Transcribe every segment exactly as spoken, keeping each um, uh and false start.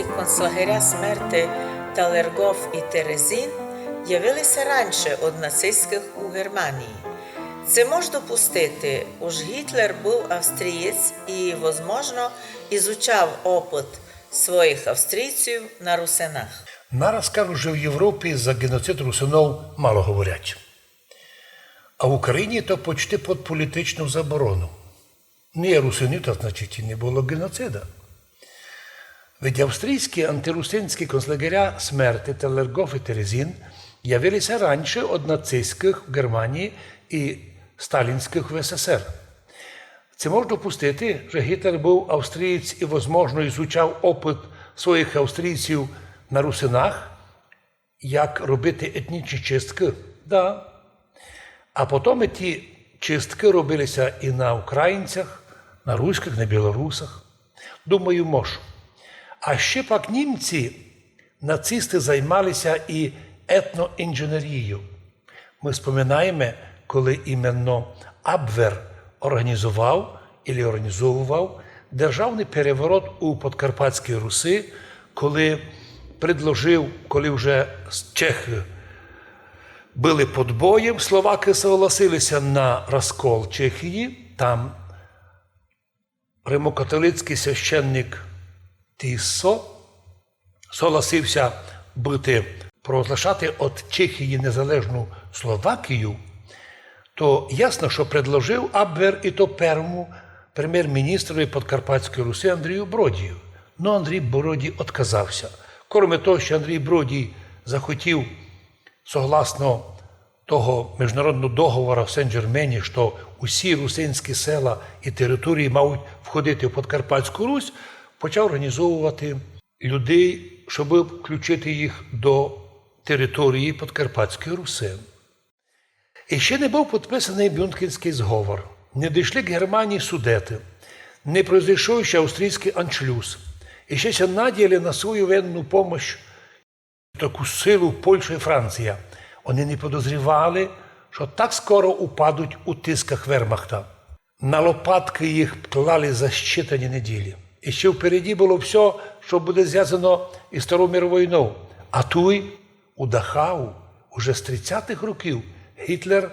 Концлагеря смерти Талергоф і Терезін явили ся раньше од нацистськых у Германії. Ци мож допустити, ож Гітлер быв австрієць і, возможно, ізучав опыт своїх австрійців на русинах? Нараз кажуть, што в Європі за геноцид русинов мало говорять. А в Україні то почти під політичну заборону. Не є русинів, то значить і не было геноцида. Ведь австрійські антирусинські концлагеря смерти Талергоф і Терезін явили ся раньше од нацистськых в Германії і сталінськых в С С Р. Ци мож допустити, што Гітлер быв австрієць і, возможно, ізучав опыт своїх австрійців на русинах, як робити етнічні чисткы? Да. А потом і ті чисткы робили ся і на українцях, на руськых, на білорусах. Думаю, мож. А ще пак німці, нацисты, займали ся і етноінженерією. Мы споминаєме, коли іменно Абвер організовав, ілі організовував, державный переворот у Подкарпатській Руси, коли предложив, коли вже с-, чехы были під боєм, словакы согласили ся на розкол Чехії, там римокатолицькый священник Тіссо согласив ся быти, провозглашати од Чехії незалежну Словакію, то ясно, што предложив Абвер і то первому премєр-міністрови Подкарпатської Руси Андрію Бродію. Но Андрій Бродій одказав ся. Кроме того, што Андрій Бродій захотів, согласно того міжнародного договора в Сен-Джермені, што усі русинські села і території мають входити в Подкарпатську Русь, почав організовувати людей, щоб включити їх до території Подкарпатської Руси. І ще не був підписаний Мюнхенський зговор. Не дійшли к Германії Судеты. Не произойшов ще австрійський аншлюс. І ще ся надіяли на свою воєнну помощь, таку силу Польща і Франція. Вони не подозрівали, що так скоро упадуть у тисках вермахта. На лопаткы їх клали за считані неділі. І ще впереді было всьо, што буде звязано із Второю міровою войною. А туй, у Дахау, уже з тридцятых років Гітлер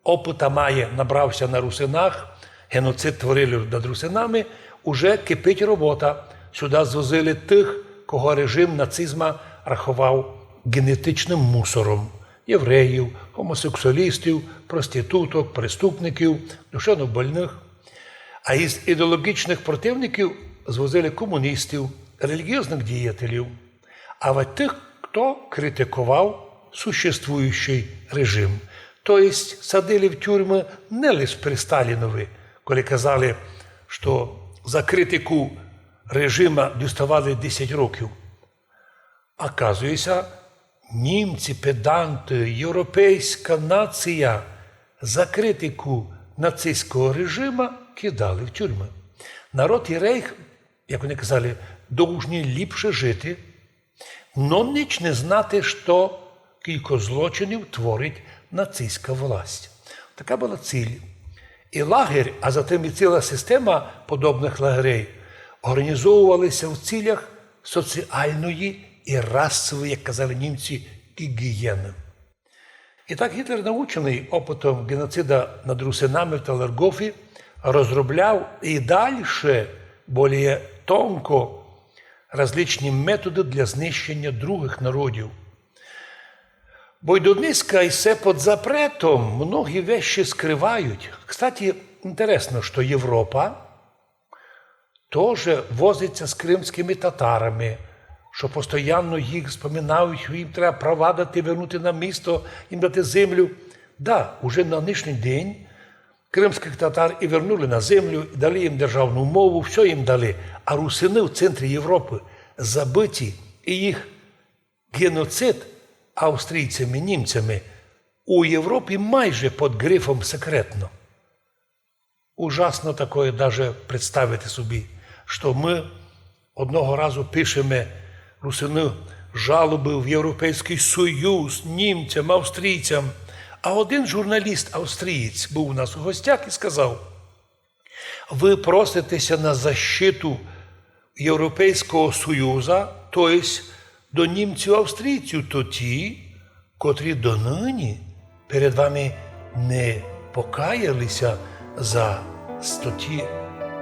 опыта має, набрав ся на русинах, геноцид творили над русинами, уже кипить робота. Сюда звозили тых, кого режим нацизма раховав генетичным мусором: євреїв, гомосексуалістів, проституток, преступників, душевно больных. А із ідеологічных противників звозили комуністів, релігіозных діятелів. А ведь тых, хто критиковав существуючий режим. То єсть садили в тюрмы не лиш при Сталінови, коли казали, што за критику режима діставали десять років. Оказує ся, німці, педанты, європейська нація, за критику нацистського режима кидали в тюрмы. Народ і рейх, як вони казали, должні ліпше жити, но ніч не знати, што кілько злочинів творить нацистська власть. Така была ціль. І лагерь, а затым і ціла система подобных лагерей організовували ся в цілях соціальної і расової, як казали німці, гігієны. І так Гітлер, наученый опытом геноцида над русинами в Талергофі, розробляв і дальше, более тонко, различні методы для знищення другых народів. Бо й до днеська й се під запретом, многі вещі скрывають. Кстати, інтересно, што Європа тоже возить ся з кримськыми татарами, што постоянно їх споминають, што їм треба права дати, вернути на місто, їм дати землю. Да, уже на нынішній день кримськых татар і вернули на землю, і дали їм державну мову, всьо їм дали. А русины в центрі Європы забыті, і їх геноцид австрійцями, німцями у Європі майже під грифом секретно. Ужасно такоє даже представити собі, што мы одного разу пишеме, русины, жалобы в Європейськый Союз, німцям, австрійцям. А один журналіст австрієць быв у нас у гостях і сказав: «Вы просите ся на защиту Європейського Союза, то єсть до німців-австрійців, то ті, котрі донині перед вами не покаялися за статті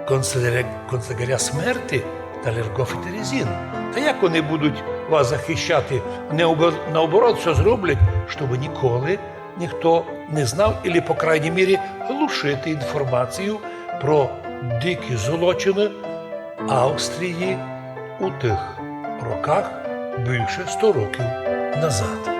концлагеря, концлагеря смерти Талергоф і Терезін. Та як вони будуть вас захищати? Не обер-, наоборот, все зроблять, щоб ніколи ніхто не знав, або, по крайній мірі, глушити інформацію про дикі злочини Австрії у тих роках більше сто років назад.